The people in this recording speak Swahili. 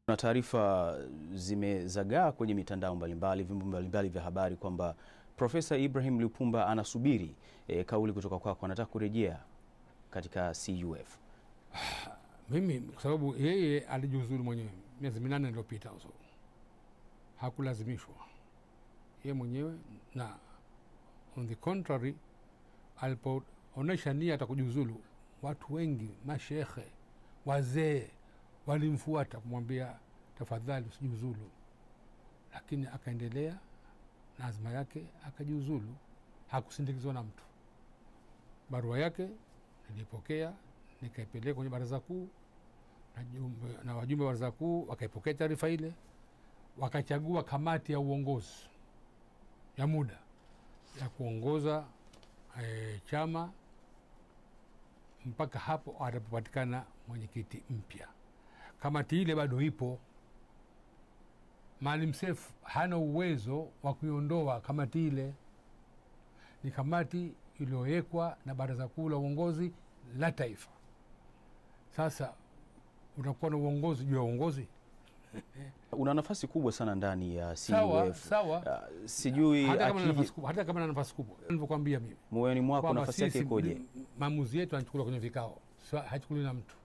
Na taarifa zimezagaa kwenye mitandao mbalimbali, vyombo mbalimbali vya habari kwamba Profesa Ibrahim Lipumba anasubiri kauli kutoka kwako, anataka kurejea katika CUF. Mimi kwa sababu yeye alijiuzulu mwenyewe miezi 8 iliyopita, so hakulazimishwa yeye mwenyewe, na on the contrary alipoonyesha nia atakujiuzulu, watu wengi, mashehe, wazee walimfuata kumwambia tafadhali usijiuzulu, lakini akaendelea na azma yake akajiuzulu, hakusindikizwa na mtu. Barua yake nilipokea nikaipeleka kwenye baraza kuu, na wajumbe wa baraza kuu wakaipokea taarifa ile, wakachagua kamati ya uongozi ya muda ya kuongoza chama mpaka hapo atapopatikana mwenyekiti mpya. Kamati ile bado ipo. Maalim Seif hana uwezo wa kuiondoa kamati ile. Ni kamati iliyowekwa na baraza kuu la uongozi la taifa. Sasa utakuwa na uongozi juu ya uongozi. Una nafasi kubwa sana ndani ya CUF. Sawa, sawa. Sijui hata kama na nafasi kubwa. Nilivyokuambia mimi. Moyoni mwako nafasi yake ikoje? Maamuzi yetu yanachukuliwa kwenye vikao. So, hachukuliwi na mtu.